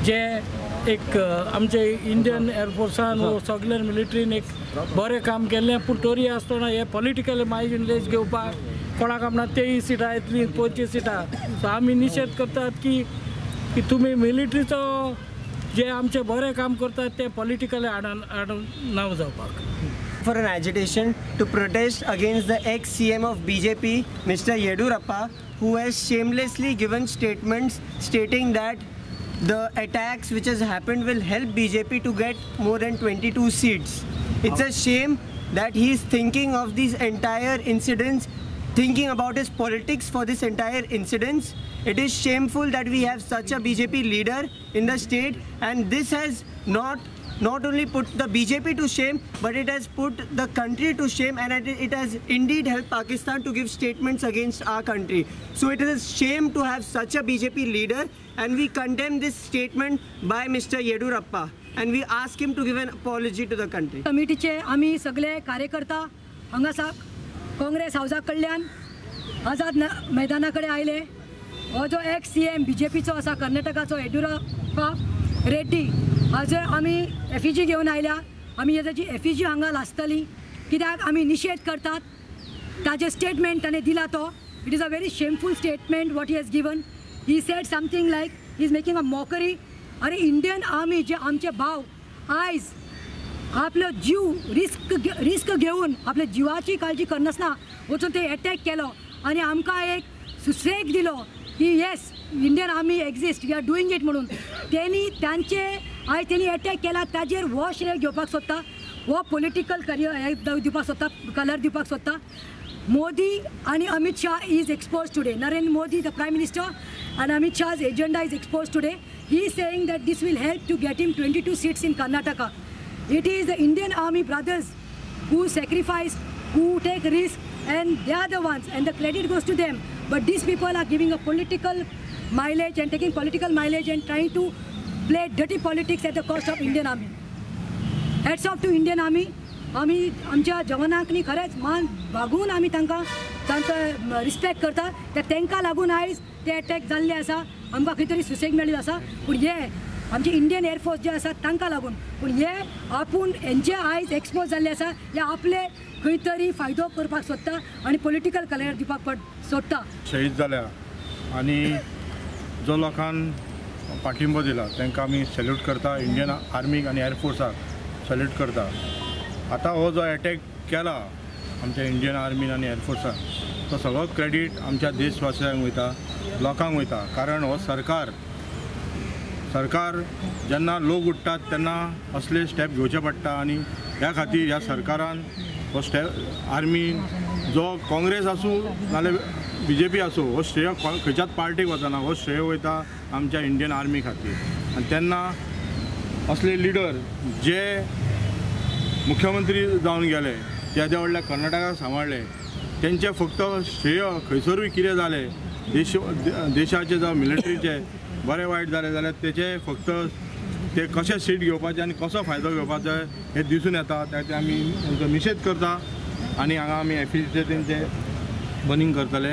जे एक आमचे इंडियन एअरफोर्सान सगळे मिलिटरीन एक बरें काम केल्लें, पूण तरी आसतना हे पॉलिटिकल मायलेज घेवपाक कोणाक आमना 23 सिटां येतली 25 सिटां. सो आमी निशेध करतात की तुमी मिलिटरीचो जे आमचे बरें काम करतात ते पॉलिटिकल हाडून नांव जावपाक. For an agitation to protest against the ex-CM of BJP, Mr. Yedurappa, who has shamelessly given statements stating that the attacks which has happened will help BJP to get more than 22 seats. It's a shame that he is thinking of these entire incidents, thinking about his politics for this entire incidents. It is shameful that we have such a BJP leader in the state, and this has not only put the BJP to shame, but it has put the country to shame, and it has indeed helped Pakistan to give statements against our country. So it is a shame to have such a BJP leader, and we condemn this statement by Mr. Yedurappa, and we ask him to give an apology to the country. कमिटीचे आमी सगळे कार्यकर्ता हांगा काँग्रेस हावसा कडल्यान आझाद मैदाना कडेन आयले. हो जो एक्स CM बीजेपीचो आसा कर्नाटकाचो येडियुरप्पा रेड्डी, हाजे आमी एफिजी घेवन आयल्या. आमी ताजी एफिजी हांगा लासतली, कित्याक आमी निशेध करतात ताजें स्टेटमेंट ताणें दिला तो. It is a very shameful statement what he has given. He said something like he is making a mockery. अरे इंडियन आर्मी जे आमचे भाव आयज आपलो जीव रिस्क घेवन आपल्या जिवाची काळजी करनासतना वचून ते एटॅक केलो आनी आमकां एक सुसेग दिलो की yes Indian army exist, we are doing it म्हणून. तेणी तांचे आयज तेणी एटॅक केला ताजेर हो श्रेय घेवपाक सोदता, हो पॉलिटिकल करियर हे दिवपाक सोदता, कलर दिवपाक सोदता. मोदी आनी Amit Shah is expose today. Narendra Modi the prime minister and Amit Shah's agenda is expose today. He is saying that this will help to get him 22 seats in Karnataka. It is the Indian Army brothers who sacrifice, who take risk, and they are the ones, and the credit goes to them. But these people are giving a political mileage and taking political mileage and trying to play dirty politics at the cost of Indian Army. Hats off to Indian Army. आमी आमच्या जवानांक न्ही खरेंच मान बागून आमी तांकां तांकां respect करता. तर तांकां लागून आयज ते एटॅक जाल्ले आसा, आमकां खंय तरी सुसेग मेळिल्लो आसा. पूण हे आमचे इंडियन एअरफोर्स जे आसा तांकां लागून, पूण हे आपूण हेंचे आयज एक्सपोज जाल्ले आसा, हे आपले खंय तरी फायदो करपाक सोदता आनी पॉलिटिकल कलर दिवपाक सोदता. शहीद जाल्या आनी जो लोकान पाठिंबो दिला तांकां आमी सॅल्यूट करता, इंडियन आर्मीक आनी एअरफोर्साक सॅल्यूट करता. आतां हो जो एटॅक केला आमच्या इंडियन आर्मीन आनी एअरफोर्सान, तो सगळो क्रेडीट आमच्या देशवासियांक वयता, लोकांक वयता. कारण हो सरकार सरकार जेन्ना लोक उठ्ठात तेन्ना असले स्टेप घेवचे पडटा आनी ह्या खातीर ह्या सरकारान हो स्टेप आर्मीन जो काँग्रेस आसूं नाल्यार बीजेपी आसूं, हो श्रेय खंयच्याच पार्टीक वचना, हो श्रेय वयता आमच्या इंडियन आर्मी खातीर. आनी तेन्ना असले लिडर जे मुख्यमंत्री जावन गेले, तेद्या व्हडल्या कर्नाटकाक सांबाळ्ळे, तेंचे फक्त श्रेय खंयसरूय कितें जालें, देशाचे जावं मिलिटरीचे बरें वायट जालें जाल्यार तेचे फक्त ते कशें सीट घेवपाचें आनी कसो फायदो घेवपाचो हें दिसून येता. त्या आमी तेंचो निशेध करता आनी हांगा आमी एफिजीचे तेंचे बर्निंग करतले.